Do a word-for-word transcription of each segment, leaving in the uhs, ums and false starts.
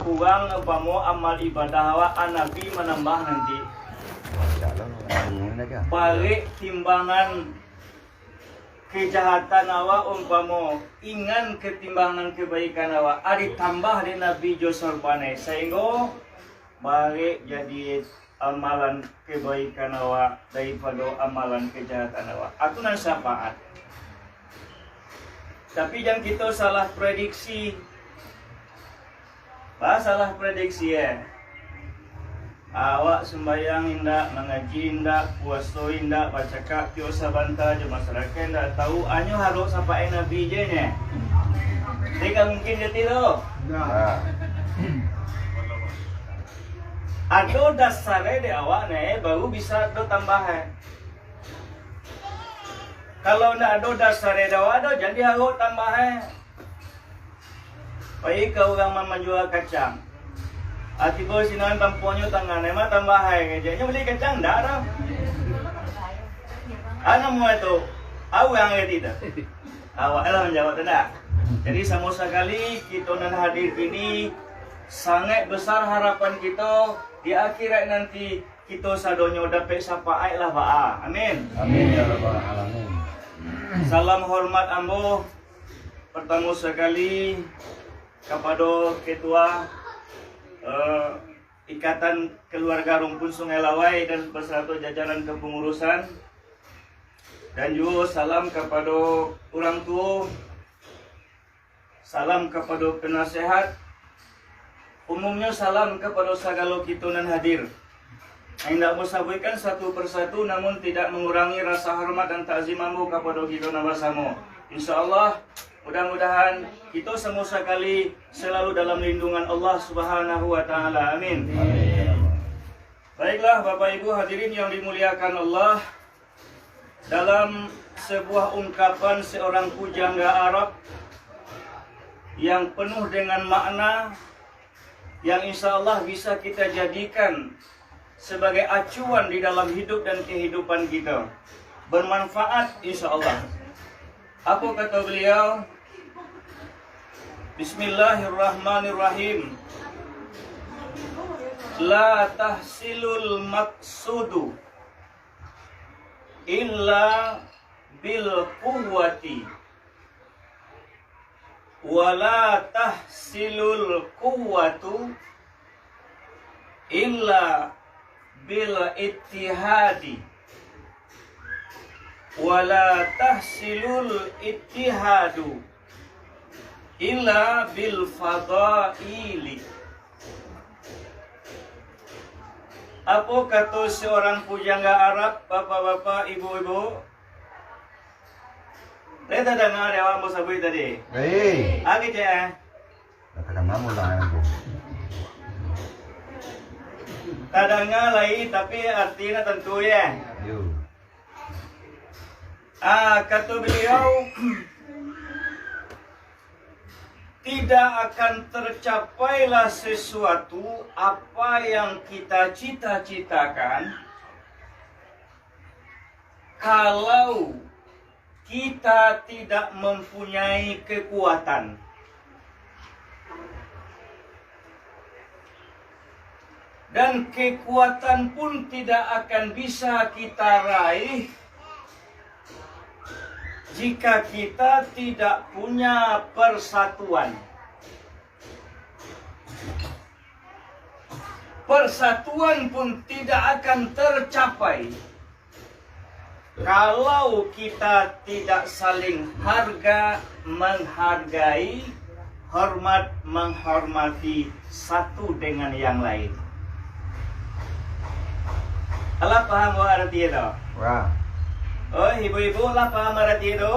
Kurang umpamo amal ibadah awak, a Nabi manambah nanti. Barek timbangan kejahatan awak, umpamo ingan ka timbangan kebaikan awak, a ditambah dek Nabi jo sorban e, sainggo barek jadi amalan kebaikan awak daripado amalan kejahatan awak. Itu nan syafaat. Tapi jan kito salah prediksi. Bah, salah prediksi, eh. Awak sumbayang indak, mangaji indak, puaso indak, bacakak tiok sabanta jo masyarakaik indak tahu, anyo harok sapaek Nabi je nyo. Tidak mungkin jadi tu. Nah. Ado dasar e dek awak ne, baru bisa ado tambah e. Kalau ndak ado dasar e dek awak do, jan diharok tambah e. Pai ka urang ma-, manjua kacang. A, tibo sinan tampuanyo tangan, emang tambah e, kajanyo bali kacang ndak do. A namo e tu, urang e tu. Awak lah manjawab tu ndak? Jadi, samo sakali kito nan hadir kini, sangaik besar harapan kito di akhirat nanti, kito sadonyo dapek syafaat lah, Pak. Amin. Amin, ya rabbal alamin. Salam hormat ambo, partamo sakali, kapado Ketua, eh, Ikatan Keluarga Rumpun Sungai Lawai dan beserta jajaran kepengurusan, dan juo salam kapado urang tuo, salam kapado penasehat, umumnyo salam kapado sagalo kito nan hadir. Indak musabuikan satu persatu, namun tidak mangurangi rasa hormat dan takzim ambo kapado kito nan basamo. Insya Allah, mudah-mudahan kito samo sakali selalu dalam lindungan Allah Subhanahu wa Ta'ala. Amin. Amin. Baiklah, Bapak Ibu hadirin yang dimuliakan Allah, dalam sebuah ungkapan seorang pujangga Arab yang penuh dengan makna, yang insya Allah bisa kita jadikan sebagai acuan di dalam hidup dan kehidupan kita. Bermanfaat, insya Allah. Apa kata beliau? Bismillahirrahmanirrahim. La tahsilul maksudu illa bil quwwati, wala tahsilul quwwatu illa bil ittihadi, wala tahsilul ittihadu illa bil fadaili. Apo kato seorang pujangga Arab, bapak-bapak, ibu-ibu? Lai tadanga dek awak ambo sabuik tadi? Lai. Lagi cek, eh? Lah tadanga pulang, eh, ambo. Tadanga lai, tapi arti ndak tantu, ya? Yo. Ah, kato beliau, tidak akan tercapailah sesuatu apa yang kita cita-citakan kalau kita tidak mempunyai kekuatan. Dan kekuatan pun tidak akan bisa kita raih jika kita tidak punya persatuan. Persatuan pun tidak akan tercapai kalau kita tidak saling harga menghargai, hormat menghormati satu dengan yang lain. Alah paham awak arati tu? Wah. Oh, ibu-ibu lah paham arati tu?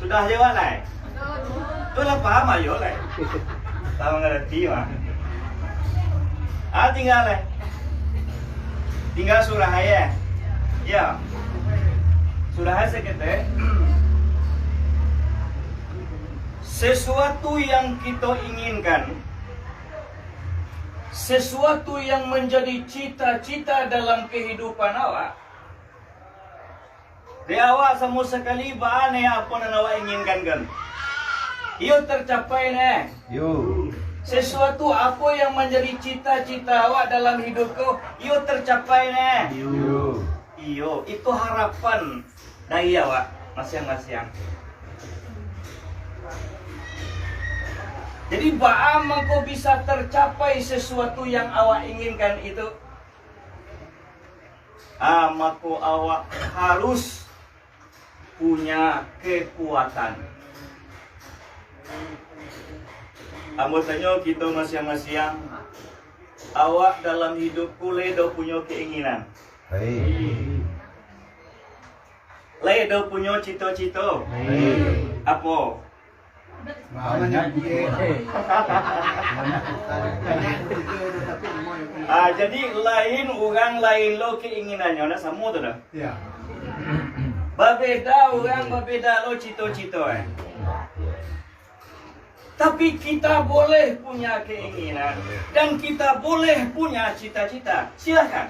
Sudah jawab lai? Tu lah paham ayo lai. Paham arati mah. Ah, tinggal lai. Tinggal surah ayat. Ya. Surah ayat saketek. Sesuatu yang kita inginkan, sesuatu yang menjadi cita-cita dalam kehidupan awak, di awak samo sakali baa neh apo nan awak inginkan kan? Iyo tercapai neh. Yo. Sesuatu apo yang manjadi cita-cita awak dalam hiduik ko, iyo tercapai neh. Iyo. Iyo, itu harapan dari awak masiang-masiang. Jadi, baa mangko bisa tercapai sesuatu yang awak inginkan itu? Ah, mako awak harus punya kekuatan. Ambo tanyo kito masiang-masiang, awak dalam hiduik ko lai do punyo keinginan? Lai do punyo cito-cito? Apo? Ah, jadi lain urang lain lo keinginannyo, ndak samo tu doh. Babeda urang, babeda lo cito-cito, eh. Tapi kita boleh punya keinginan dan kita boleh punya cita-cita. Silakan.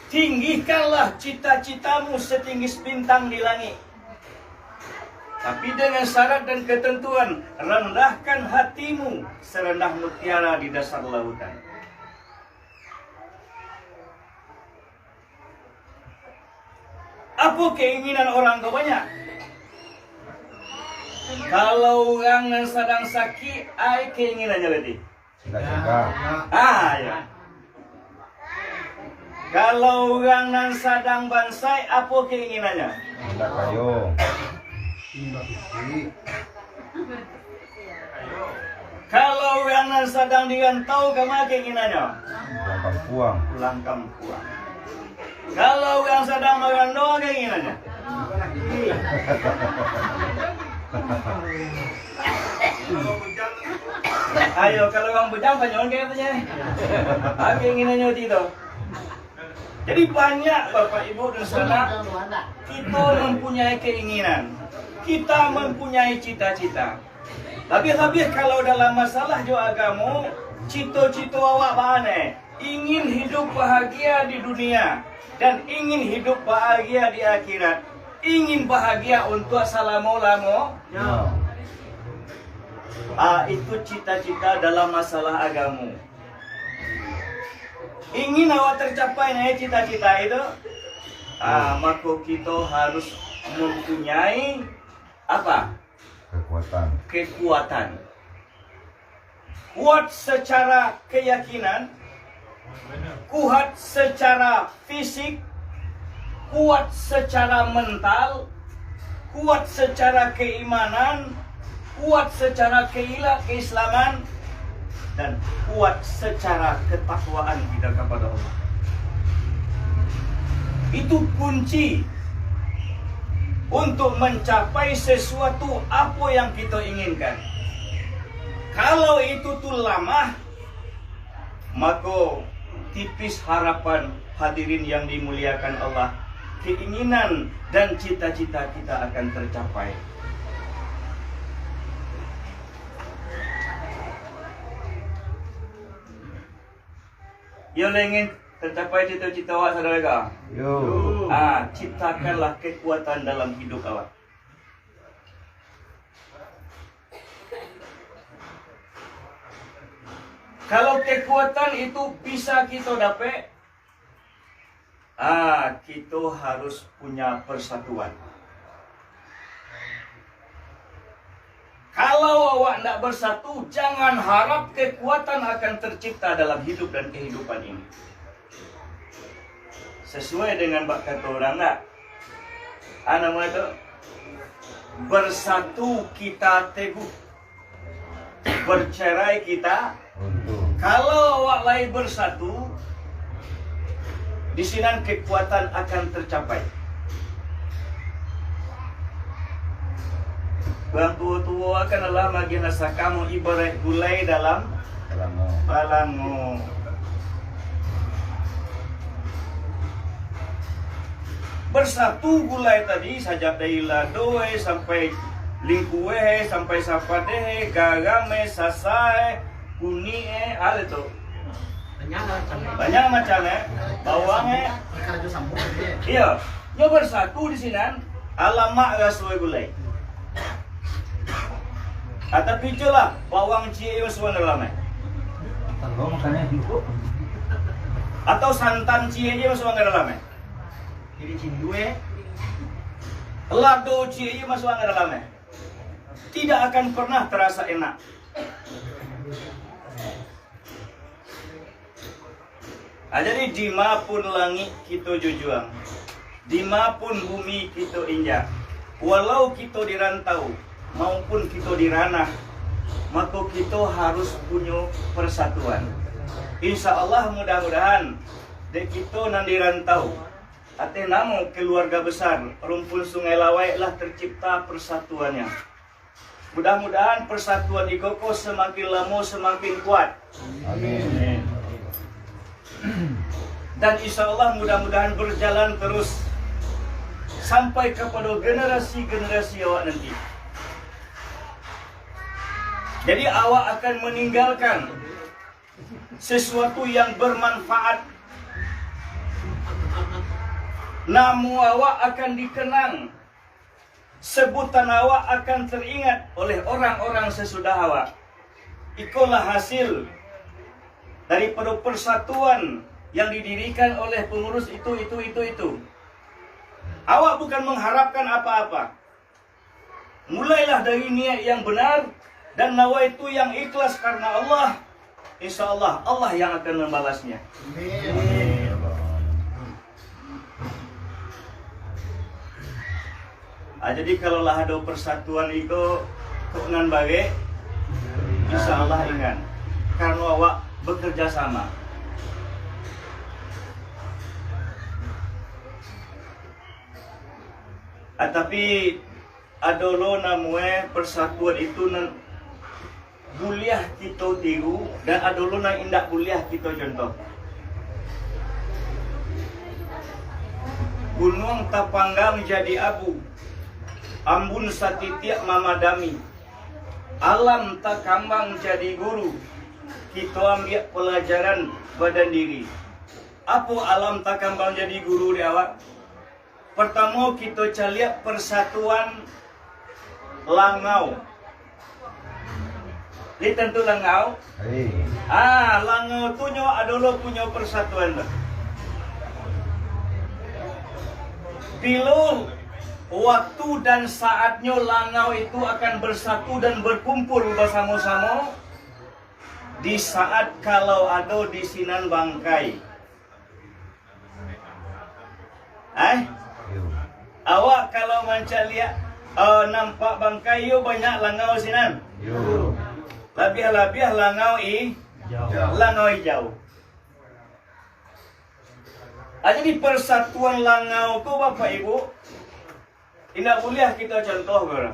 Tinggikanlah cita-citamu setinggi bintang di langik. Tapi dengan syarat dan ketentuan, rendahkan hatimu serendah mutiara di dasar lautan. Apo keinginan urang ko banyak? Kalau urang nan sadang sakik, ai keinginannyo tadi? Cika-cika. Ah, ya. Kalau urang nan sadang bansaik, apo keinginannyo? Indak kayo. Kalau urang nan sadang di rantau, kama keinginannyo? Pulang kampuang. Pulang kampuang. Kalau urang sadang marando, keinginannyo? Ayo, kalau urang bujang, panyoan kayak apa je? Apa keinginannyo itu? Jadi banyak, Bapak Ibu dan Saudara, kita mempunyai keinginan, kita mempunyai cita-cita. Labiah-labiah kalau dalam masalah jo agamo, cito-cito awak baa neh, ingin hidup bahagia di dunia dan ingin hidup bahagia di akhirat, ingin bahagia untuak salamo-lamo. Ah, itu cita-cita dalam masalah agamo. Ingin awak tercapai neh cita-cita itu, ah, mako kito harus mempunyai apa? Kekuatan. Kekuatan. Kuat secara keyakinan, kuat secara fisik, kuat secara mental, kuat secara keimanan, kuat secara keila-, keislaman, dan kuat secara ketakwaan kita kepada Allah. Itu kunci untuk mencapai sesuatu apo yang kita inginkan. Kalau itu tu lamah, mako tipis harapan, hadirin yang dimuliakan Allah, keinginan dan cita-cita kita akan tercapai. Yo, lai ingin tercapai cita-cita awak, saudara? Yo. Ah, ciptakanlah kekuatan dalam hidup awak. Kalau kekuatan itu bisa kita dapat, ah, kita harus punya persatuan. Kalau awak ndak bersatu, jangan harap kekuatan akan tercipta dalam hidup dan kehidupan ini. Sesuai dengan bak kato urang ndak? Ah, namo itu? Bersatu kita teguh, bercerai kita runtuh. Kalau awak lai bersatu, di sinan kekuatan akan tercapai. Urang tuo-tuo akan alah magiah nasakamo ibaraik gulai dalam palango. Palango. Bersatu gulai tadi, sajak dari lado eh, sampai lingkueh eh, sampai sapadeh eh, garam eh, sasa eh, kunik eh, ada tu. Banyak lah macam. Banyak macam eh, bawang eh. Karajo samo. Iyo, nyo bersatu di sinan, alamak raso eh gulai. Atau picolah bawang ciek masuak ka dalam, eh. Atau santan ciek masuak ka dalam, eh. Lado ciek masuak ka dalam, eh. Tidak akan pernah terasa enak. Ah, jadi, di ma pun langik kito jujuang, di ma pun bumi kito injak, walau kito di rantau maupun kito di ranah, mako kito harus punyo persatuan. Insya Allah, mudah-mudahan dek kito nan di rantau, ateh namo keluarga besar Rumpun Sungai Lawai lah tercipta persatuannya. Mudah-mudahan persatuan iko ko semakin lamo semakin kuat. Amin. Dan insya Allah mudah-mudahan berjalan terus sampai kepada generasi-generasi awak nanti. Jadi awak akan meninggalkan sesuatu yang bermanfaat. Namo awak akan dikenang, sebutan awak akan teringat oleh orang-orang sesudah awak. Ikolah hasil daripada persatuan yang didirikan oleh pengurus itu, itu, itu, itu. Awak bukan mengharapkan apa-apa. Mulailah dari niat yang benar dan nawaitu yang ikhlas karena Allah. Insya Allah, Allah yang akan membalasnya. Amin. Ah, jadi kalau lah ado persatuan iko, kok nan barek, insya Allah ingan, karena awak bekerja sama. Ah, tapi ado lo namoe persatuan itu nan buliah kito tiru, dan ado lo nan indak buliah kito contoh. Gunuang tapanggang jadi abu, ambun satitiak mamadami. Alam takambang jadi guru, kito ambiak palajaran badan diri. Apo alam takambang jadi guru di awak? Partamo, kito caliak persatuan langau. Lai tantu langau? Hai. Ah, langau tu nyo ado lo punyo persatuan tu. Bilo waktu dan saatnyo langau itu akan bersatu dan berkumpul basamo-samo, di saat kalau ado di sinan bangkai. Eh? Yo. Awak kalau mancaliak, eh, nampak bangkai, yo banyak langau sinan. Yo. Labiah-labiah langau i-, Ijau. Langau ijau. Ah, jadi persatuan langau tu, Bapak Ibu, indak buliah kito contoh, bro.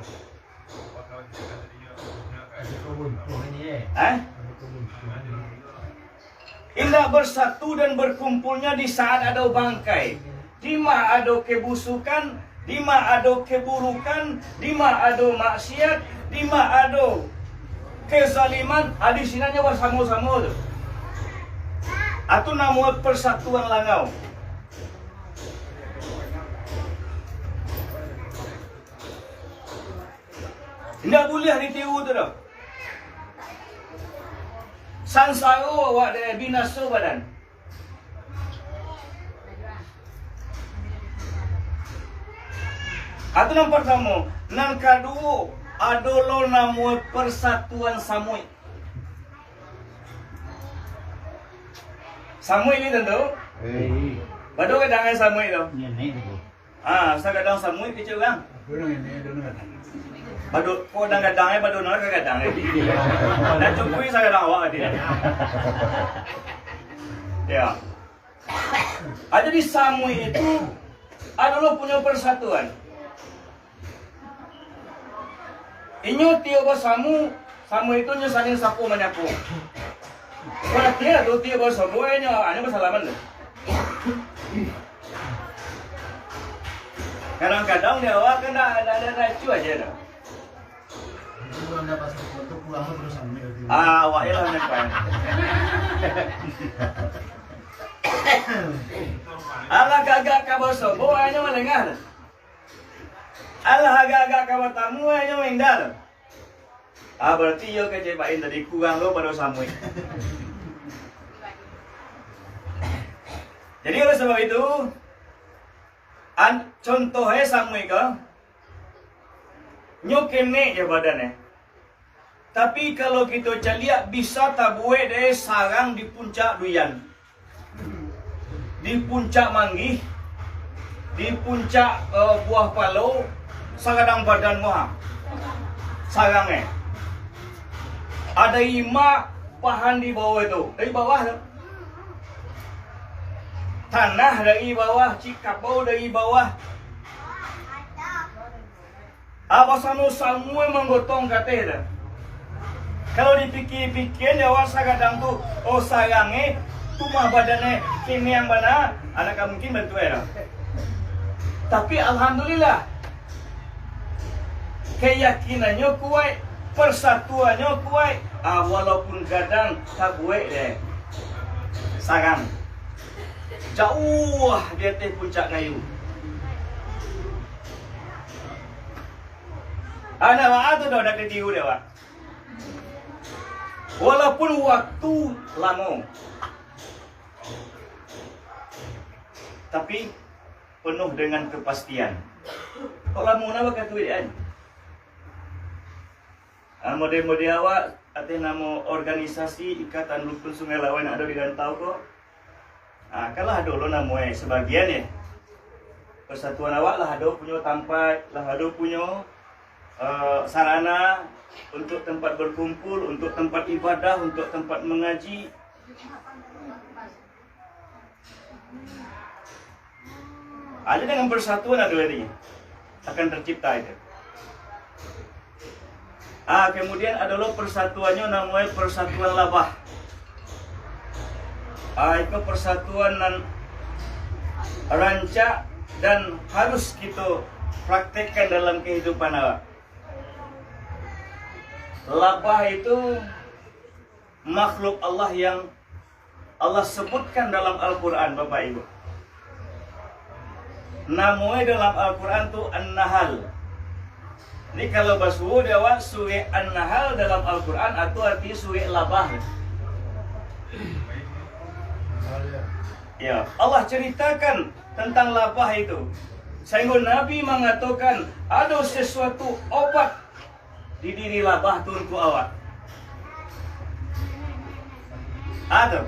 Eh? Indak bersatu dan berkumpulnya di saat ado bangkai. Di ma ado kebusukan, di ma ado keburukan, di ma ado maksiat, di ma ado kezaliman, ah, di sinan nyo basamo-samo tu. Atu namo persatuan langau. Indak buliah ditiru tu doh. Sansaro awak dek, binaso badan. Atu nan partamo, nan kaduo, ado lo namo persatuan samuik. Samuik ni tantu? Eh. Bado gadang ai samuik tu? Nyenek tu. Ah, sagadang samuik kecek urang. Bado, kok gadang-gadang ai, bado nan ka gadang ai. Nan cukui sagadang awak tadi. Ya. Ah, jadi samuik itu ado lo punyo persatuan. Inyo tiok basamu, samuik itu nyo saling sapo manyapo. Barati lah tu tiok basobo, inyo, inyo basalaman tu. Kadang-kadang di awak kan dak, dak, dak, dak acuah aja dah. Ah, awak je lah main. Alah gagak ka basobo, inyo malengah. Alah agak-agak ka batamu, inyo mindar. Ah, bararti iyo kecek Pak In tadi, kurang lo pado samuik. Jadi, oleh sabab itu, an-, contoh e samuik ko, nyo kenek je badan e. Tapi, kalau kito caliak, bisa tabuek dek e sarang di puncak duian, di puncak manggih, di puncak, eh, buah palo, sagadang badan mah sarang e. Ado imak pahan di bawah tu, dari bawah tu. Tanah dari bawah, cikabau dari bawah. Ah, basamo samua manggotong ka ateh tu. Kalau dipikia-pikia, nyo awak sagadang tu, oh, sarang e, tumah badan e, keneang bana, anak ka mungkin bantuak e tu. Tapi, alhamdulillah, keyakinannyo kuaik, persatuannyo kuaik, ah, walaupun gadang tabuek dek e sarang jauah di ateh puncak kayu. Anak baa tu dah, dah ketiru dek awak. Walaupun waktu lamo, tapi penuh dengan kepastian. Kok lamo na bakatuik an? Ah, model-model awak, ateh namo organisasi Ikatan Rukun Sungai Lawai nan ado di rantau ko, ah, kan lah ado lo namo e sabagian, yo. Persatuan awak lah ado punyo tampek, lah ado punyo, eh, sarana untuk tempat berkumpul, untuk tempat ibadah, untuk tempat mengaji. Hanya dengan persatuan ado tadi akan tercipta itu. Ah, kemudian ado lo persatuannyo namo e persatuan labah. Ah, itu persatuan nan rancak dan harus kito praktekkan dalam kehidupan awak. Labah itu makhluk Allah yang Allah sebutkan dalam Al-Quran, Bapak Ibu. Namo e dalam Al-Quran tu An-Nahl. Jadi, kalau basuo di awak, surek An-Nahl dalam Al-Quran, atau arti surek labah. Ya, Allah ceritakan tentang labah itu. Sehingga Nabi mengatakan, ado sesuatu obat di diri labah tu untuak awak. Ado.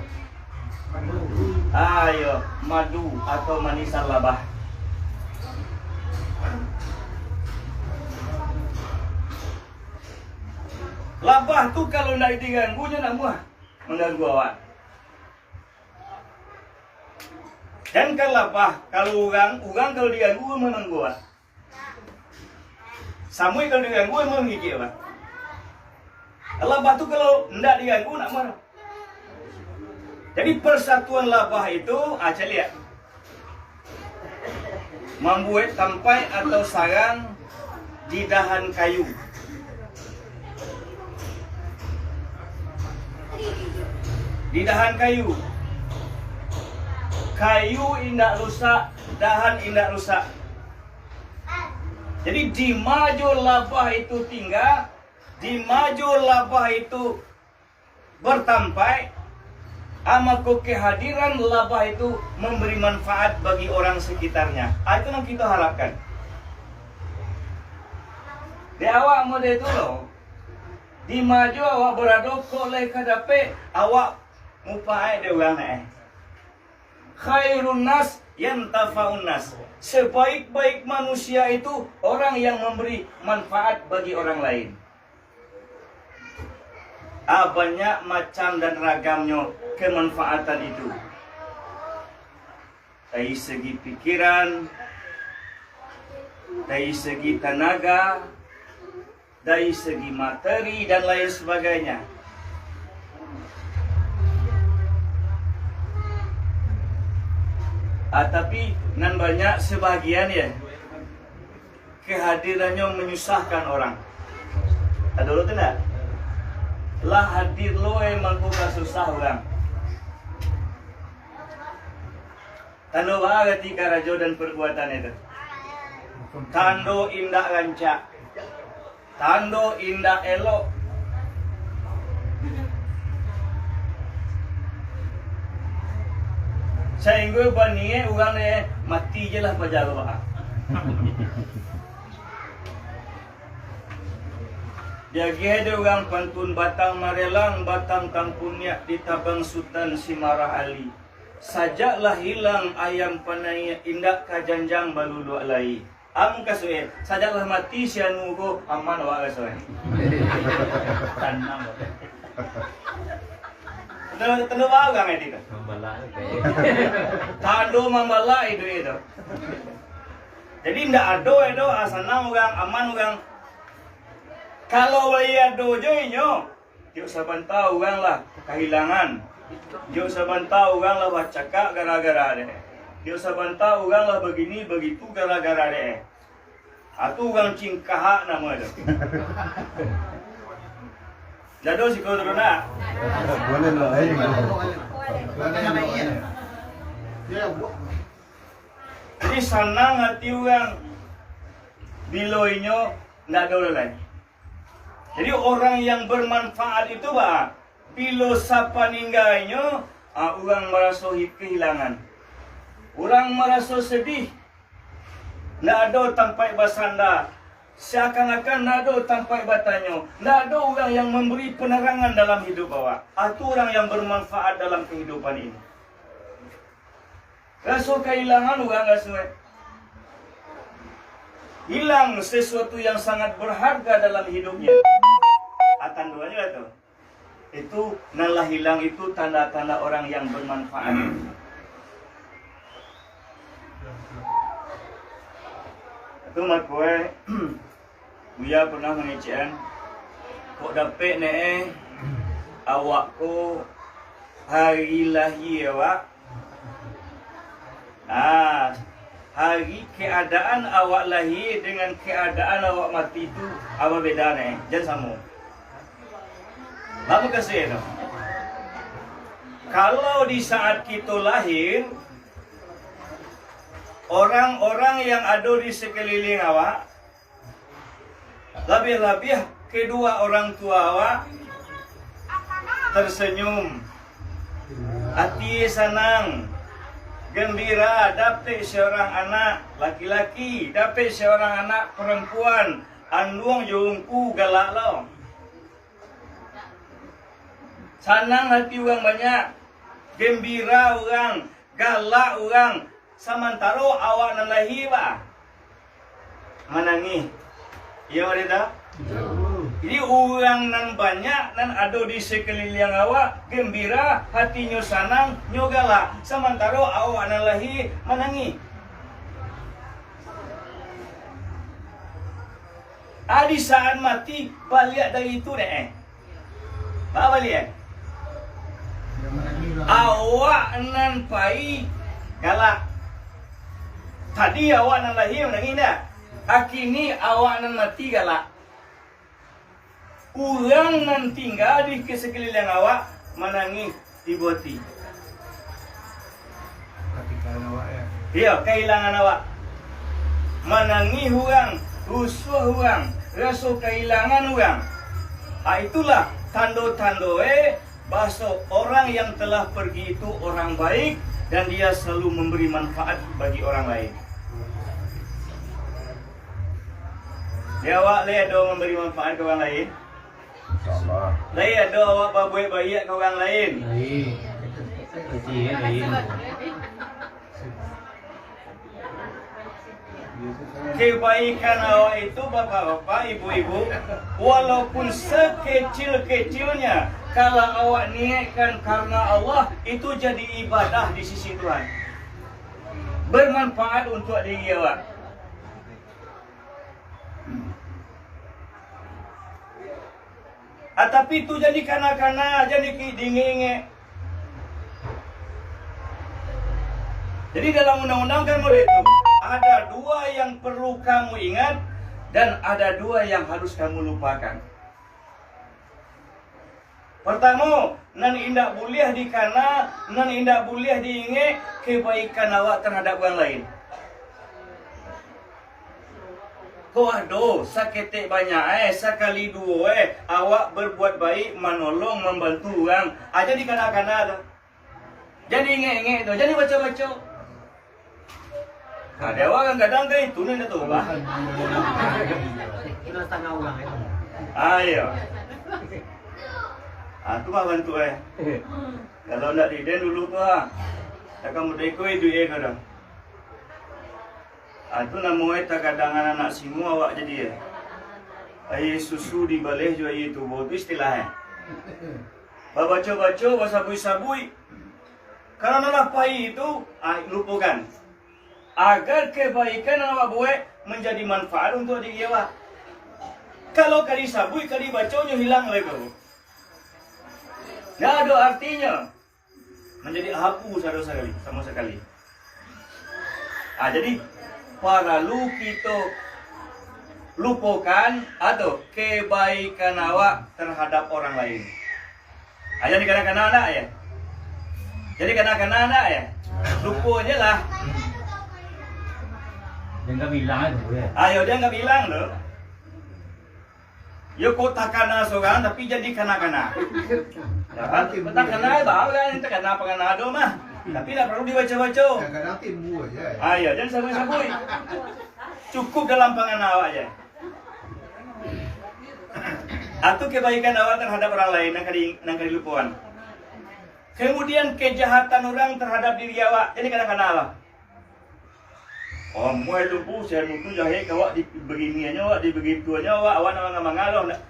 Ayo, madu atau manisan labah. Labah tu kalau ndak diganggu, nyo ndak namuah mangganggu awak. Dan kan labah, kalau urang, urang kalau diganggu, mangganggu awak. Samuik kalau diganggu, emang gigik, Bang. Labah tu kalau ndak diganggu, ndak marah. Jadi, persatuan labah itu, ah, caliak. Mambuek tampek atau sarang di dahan kayu. Di dahan kayu. Kayu indak rusak, dahan indak rusak. Jadi, di ma jo labah itu tingga, di ma jo labah itu bertampek, ah, mako kehadiran labah itu memberi manfaat bagi orang sekitarnya. Ah, itu yang kita harapkan. Di awak model itu lo, di ma jo awak berado, kok lai ka dapek, awak mupaek di urang nyo. Khairun nas yanfa'un nas. Sebaik-baik manusia itu orang yang memberi manfaat bagi orang lain. Ah, banyak macam dan ragamnyo kemanfaatan itu. Dari segi pikiran, dari segi tanaga, dari segi materi, dan lain sebagainya. Ah, tapi nan banyak sebahagian, ya, kehadirannyo manyusahkan orang. Ado lo tu ndak? Lah hadir lo, emang ko ka susah urang. Tando baa arati karajo dan perbuatan itu? Tando indak rancak. Tando indak elok. Sainggo baniaik urang dek mati je lah paja lo, ah. Diagiah dek urang pantun, batang marelang, batang tampuniak, ditabang Sutan si Marah Ali. Sajak lah hilang ayam panaiak, indak ka janjang baluluak lai. Amun kasuik, sajak lah mati si anu ko, aman awak kasuik. Tanang. Tando, tando baa urang ati tu. Mambalak tu. Tando mambalak itu, itu. Jadi ndak ado, ado, ah, sanang urang, aman urang. Kalau lai ado jo inyo, tiok sabanta urang lah kahilangan. Tiok sabanta urang lah bacakak gara-gara dek. Tiok sabanta urang lah bagini bagitu gara-gara dek. Atu urang cingkahak namo tu. Jado siko tu nak. Boleh lah, eh. Jadi sanang ati urang bilo inyo ndak ado lai. Jadi orang yang bermanfaat itu ba, bilo sapaninggainyo, ah, urang maraso hi-, kehilangan. Urang maraso sedih, ndak ado tampaik basanda, seakan-akan ndak ado tampaik batanyo, ndak ado urang yang memberi penerangan dalam hidup awak. Atu urang yang bermanfaat dalam kehidupan ini. Raso kahilangan urang raso, eh. Hilang sesuatu yang sangat berharga dalam hidupnya. Ah, tandonyo tu. Itu nan lah hilang itu tanda-tanda orang yang bermanfaat. Itu mako, eh, Buya pernah mangecekan, kok dapek ne, eh, awak ko hari lahia awak. Ah, hari keadaan awak lahia dengan keadaan awak mati tu, apo beda ne? Jan samo. Apo kasih tu? Kalau di saat kito lahir, orang-orang yang ado di sekeliling awak, labiah-labiah kedua orang tua awak tersenyum, ati sanang, gembira, dapek seorang anak laki-laki, dapek seorang anak perempuan, anduang jo ungku galak lo. Sanang hati urang banyak, gembira urang, galak urang, samantaro awak nan lahia, ba, manangih. Iyo, Rida? Iyo. Jadi, urang nan banyak nan ado di sakaliliang awak, gembira, hatinyo sanang, nyo galak, samantaro awak nan lahia manangih. Ah, di saat mati, baliak dari itu dek, eh. Baa baliak, eh? Awak nan pai galak. Tadi awak nan lahia manangih ndak? Akini awak nan mati galak. Urang nan tingga di sakaliliang awak manangih ibo ati. Iyo, kahilangan awak. Manangih urang, rusuah urang, raso kahilangan urang. Ah, itulah tando-tando, eh, bahaso orang yang telah pergi itu orang baik dan dia selalu memberi manfaat bagi orang lain. Di awak lai ado memberi manfaat ka urang lain? Insyaallah. Lai ado awak babuek baiak ka urang lain? Lain. Kecil, lain. Kebaikan awak itu, bapak-bapak, ibu-ibu, walaupun sekecil-kecilnya, kalau awak niatkan karena Allah, itu jadi ibadah di sisi Tuhan. Bermanfaat untuk diri awak. Ah, tapi tu jan dikana-kana, jan di-, diingek-ingek. Jadi dalam undang-undang kan model itu, ada dua yang perlu kamu ingat dan ada dua yang harus kamu lupakan. Partamo, nan indak buliah dikana, nan indak buliah diingek, kebaikan awak tarhadap urang lain. Kok ado saketek banyak, eh, sakali duo, eh, awak berbuat baik, manolong, mambantu urang, jan dikana-kana tu. Jan diingek-ingek tu, jan dibaco-baco. Nah, di awak kan kadang kan itu ni dah tu, bah. Sudah setengah urang itu. Ayo. Ah, tu mah bantu, eh. Kalau ndak di den dulu tu, ah. Takkan mudeko iduik, eh, kadang. Ah, tu namo e takadang anak singo awak jadi, eh. Aia susu dibaleh jo aia tubo, tu istilah, eh. Babaco-baco, basabuik-sabuik. Karano lah pai itu, ah, lupokan. Agar kebaikan yang awak buek manjadi manfaat untuak diri awak. Kalau ka disabuik, ka dibaco, nyo hilang leko. Ndak ado artinyo. Manjadi abu sado sakali, samo sakali. Ah, jadi, paralu kito lupokan atau kebaikan awak terhadap orang lain. Ah, jadi kana-kana ndak, ya? Jadi kana-kana ndak, ya? Lupo je lah. Dianggap hilang aja, ya. Ayo, dianggap hilang tu. Yo, kok takana sorang, tapi jadi kana-kana. Ya, kan? Takana, baru lah, takana pangana ado mah. Tapi ndak paralu dibaco-baco. Kadang-kadang timbul je. Ah, ya, jan sabuik-sabuik. Cukup dalam pangana awak je. Atau kebaikan awak terhadap orang lain, nan ka di, nan ka dilupokan. Kemudian, kejahatan orang terhadap diri awak, jadi kana-kana lah. Amuah tu pu, si anu tu jahek ka awak, di beginiannyo awak, di begituannyo awak, awak nak manga-manga lo, ndak?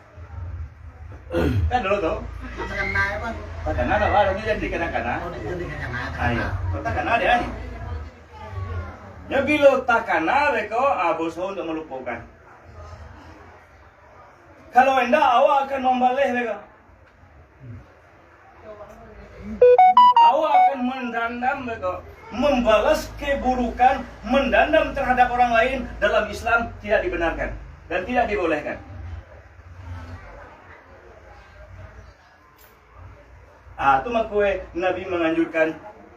Kan dulu tu? Takana, Bang. Takana lah, Bang, jadi kana-kana. Oh, jadi kana-kana. Ayo, kok takana dia ni? Nyo bilo takana beko, ah, boso untuk melupokan. Kalau indak, awak akan mambaleh beko. Awak akan mendandam beko, membalas keburukan, mendandam terhadap orang lain dalam Islam tidak dibenarkan dan tidak dibolehkan. Ah, tu mako, eh, Nabi menganjurkan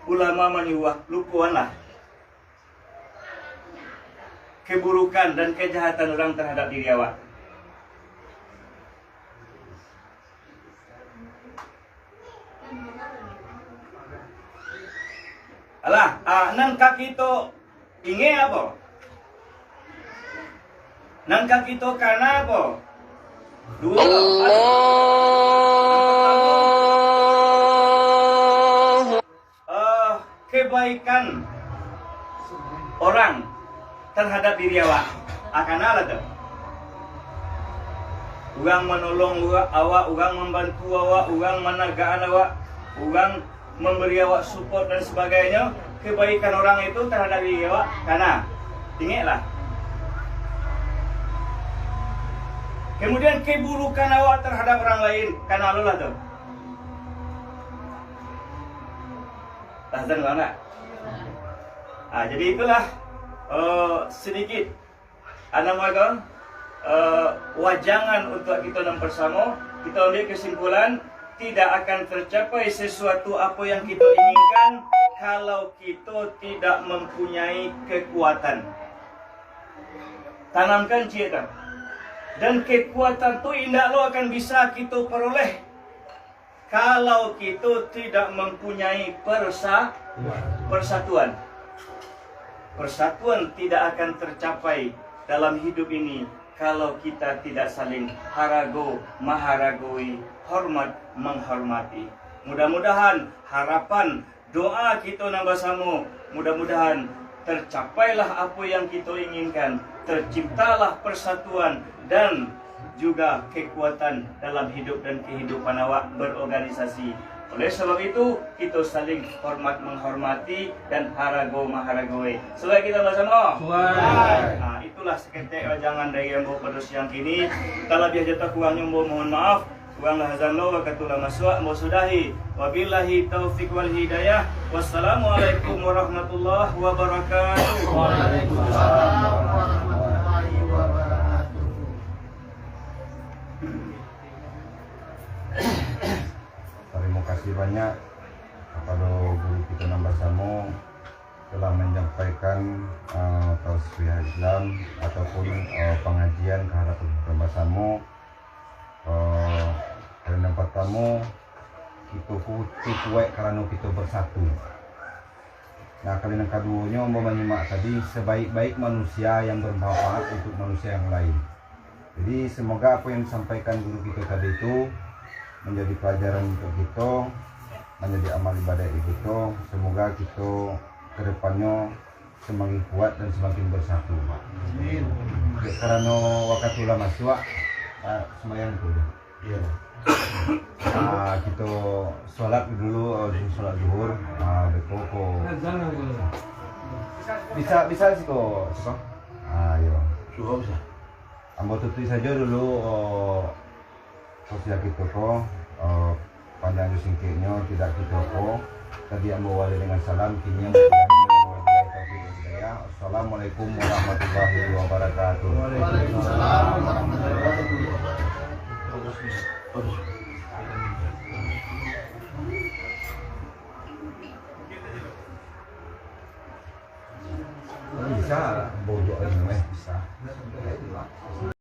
ulama manyuruah, lupoanlah keburukan dan kejahatan orang terhadap diri awak. Alah, ah, nan ka kito ingek apo? Nan ka kito kana apo? Duo. Allahu eh, kebaikan orang terhadap diri awak. Ah, kana lah tu. Urang manolong ura-, awak, urang mambantu awak, urang managaan awak, urang mambari awak support dan sebagainyo, kebaikan orang itu terhadap diri awak, kana. Ingeklah. Kemudian keburukan awak terhadap orang lain, kana lo lah tu. Lah azan urang dak? Ah, jadi itulah, eh, sedikit, ah, namo ko, eh, wajangan untuak kito nan basamo. Kito ambiak kesimpulan, tidak akan tercapai sesuatu apo yang kito inginkan kalau kito tidak mempunyai kekuatan. Tanamkan ciek tu. Dan kekuatan tu indak lo akan bisa kito peroleh kalau kito tidak mempunyai persa-, persatuan. Persatuan tidak akan tercapai dalam hidup ini kalau kita tidak saling harago maharagoi, hormat menghormati. Mudah-mudahan harapan, doa kito nan basamo, mudah-mudahan tercapailah apo yang kito inginkan, terciptalah persatuan dan juga kekuatan dalam hidup dan kehidupan awak berorganisasi. Oleh sebab itu, kito saling hormat menghormati dan harago maharagoi. Suai kito basamo? Suai. Nah, itulah saketek wajangan dari ambo pado siang kini. Talabiah jo takurangnyo ambo mohon maaf. Kurang lah azan lo, wakatu lah masuak, ambo sudahi. Wabillahi taufiq wal hidayah. Wassalamualaikum warahmatullahi wabarakatuh. Waalaikumsalam warahmatullahi wabarakatuh. Tarimo kasih banyak kapado guru kito nan basamo telah manyampaikan, eh, tausiah Islam ataupun, eh, pangajian ka harapan kito basamo. Eh, poin yang partamo, Kito ko kuaik karano kito bersatu. Nah, kali nan kaduonyo, ambo manyimak tadi, sebaik-baik manusia yang bermanfaat untuk manusia yang lain. Jadi, semoga apa yang disampaikan guru kito tadi tu menjadi pelajaran untuk kito, menjadi amal ibadah kito. Semoga kito ke depannya semakin kuat dan semakin bersatu. Amin. Dek karano wakatu lah masuak, ah, sembahyang tu je. Iya. Ah, kito sholat dulu, ah, sholat zuhur. Ah, beko ko. Bisa, bisa siko, siko. Ah, iyo. Subuh bisa. Ambo tutup sajo dulu, oh, sosial kito ko, eh, panjang jo singkeknyo, tidak kito ko. Tadi ambo awali dengan salam, kini ambo sudahi dengan wabillahi taufiq wal hidayah. Assalamualaikum warahmatullahi wabarakatuh. Waalaikumsalam warahmatullahi wabarakatuh. Bisa bojok ini, eh, bisa.